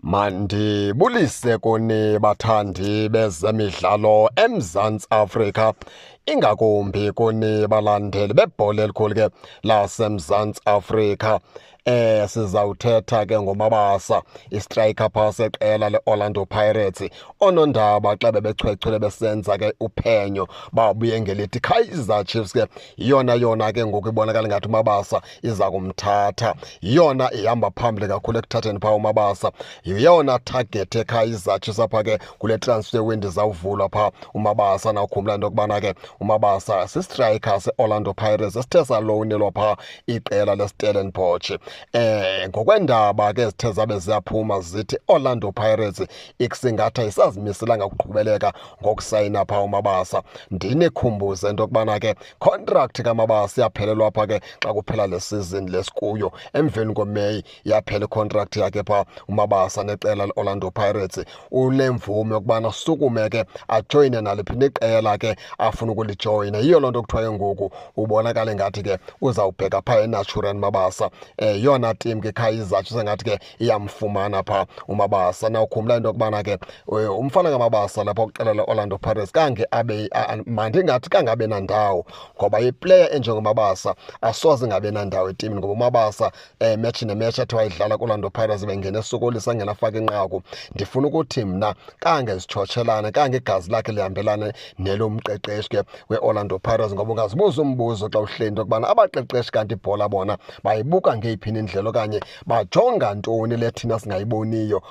Mandibulise kuni bathandi bezemidlalo eMzantsi Afrika, ingakumbi kuni balandeli bebhola elikhulu ke laseMzantsi Afrika. Sizawuthetha ke ngoMabasa, istriker phaa seqela le-Orlando Pirates. Oonondaba xa bebechwechwele besenza ke uphenyo babuye ngelithi Kaizer Chiefs ke yiyona yona ke ngoku ibonakala ngathi uMabasa iza kumthatha, yiyona ihamba phambili kakhulu ekuthatheni phaa uMabasa, yiyona target eKaizer Chiefs apha ke kule transfer window izawuvulwa phaa uMabasa. Nawukhumbula into yokubana ke uMabasa sistriker se-Orlando Pirates esithe salowunelwa phaa iqela leStellenbosch. Ngokwendaba ke zithe zabe ziyaphuma zithi Orlando Pirates ikusingatha isazimiselanga ukuqhubeleka ngokusayina phaa uMabasa. Ndinikhumbuze into yokubana ke contract kaMabasa iyaphelelwa phaa ke xa kuphela le season lesikuyo, emveni koMeyi iyaphela icontract yakhe phaa uMabasa neqela le-Orlando Pirates. Unemvume yokubana sukume ke ajoyine naliphi iqela ke afuna ukulijoyina. Yiyo loo nto kuthiwa ke ngoku ubonakala ngathi ke uzawubheka phaa eNaturena Mabasa. Yeyona team ke Kaizer Chiefs engathi ke iyamfumana phaa uMabasa. Nawukhumbula into yokubana ke umfana kaMabasa lapha kwiqela le-Orlando Pirates kange abe mandingathi kangabe nandawo, ngoba iplayer enjengoMabasa asoze ingabe nandawo etimini, ngoba uMabasa match nematch athi wayidlala ku-Orlando Pirates bengena esokolisa angena afake inqaku. Ndifuna ukuthi mna kange zitshotshelane, kange igazi lakhe lihambelane nelomqeqeshi ke we-Orlando Pirates, ngoba ungazibuza umbuzo xa uhleli into yokubana abaqeqeshi kanti ibhola bona bayibuka ngeyiphi indlela okanye bajonga ntoni le thina singayiboniyo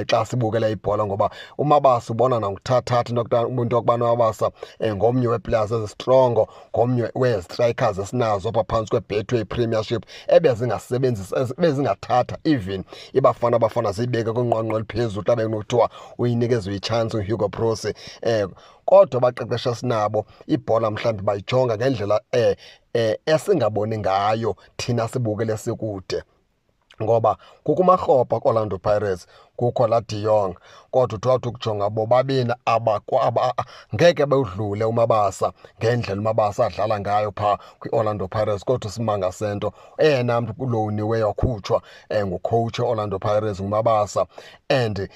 xa sibukela ibhola, ngoba uMabasa ubona nanguthathatha into yokubana uMabasa ngomnye wee-players ezistrongo, ngomnye wee-strikers esinazo apha phantsi kweBetway Premiership ebezingasebenzisa, ebezingathatha even iBafana Bafana ziyibeke kwinqwanqwa eliphezulu xa bekunokuthiwa uyinikezwe itshansi uHugo Broos. Kodwa abaqeqeshi esinabo ibhola mhlawumbi bayijonga ngendlela esingaboni ngayo thina sibukele sikude, ngoba kukho uMakgopa ku-Orlando Pirates, kukho laa De Jong, kodwa uthi wathi ukujonga bobabini ngeke bewudlule uMabasa ngendlela uMabasa adlala ngayo phaa kwi-Orlando Pirates. Kodwa isimanga sento, eyena mntu kulowuniweyo wakhutshwa ngucoach we-Orlando Pirates nguMabasa, and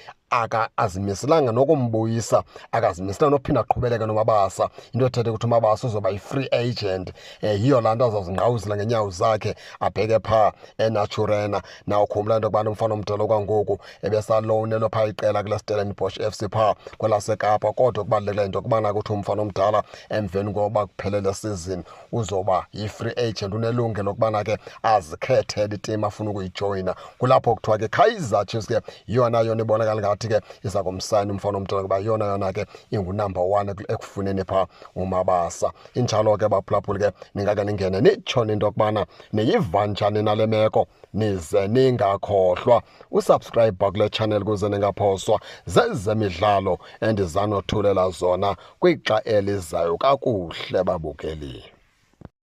azimiselanga nokumbuyisa, akazimiselanga nophinda aqhubeleke noMabasa, into ethetha ukuthi uMabasa uzoba yi-free agent. Yiyo laa nto azawuzingqawuzela ngeenyawo zakhe abheke phaa eNaturena. Nawukhumbula into yokubana umfana omdala okwangoku ebesalowunelwe phaa iqela kule Stellenbosch FC phaa kwelaseKapa, kodwa kubalulekileyo into yokubana kuthi umfana omdala emveni koba kuphele le season uzoba yi-free agent, unelungelo lokubana ke azikhethele iteam afuna ukuyijoyina. Kulapho kuthiwa ke Kaizer Chiefs ke yiyona yona ibonakala ngathi ke iza kumsayina umfana omdala, kuba yiyona yona ke ingunumber one ekufuneni phaa uMabasa. Injalo ke baphulaphuli ke, ningake ningene nitsho into yokubana niyiva njani nale meko, nize ningakhohlwa usubscribe kule channel kuze ningaphoswa zezemidlalo endizanothulela zona kwixa elizayo. Kakuhle babukeli.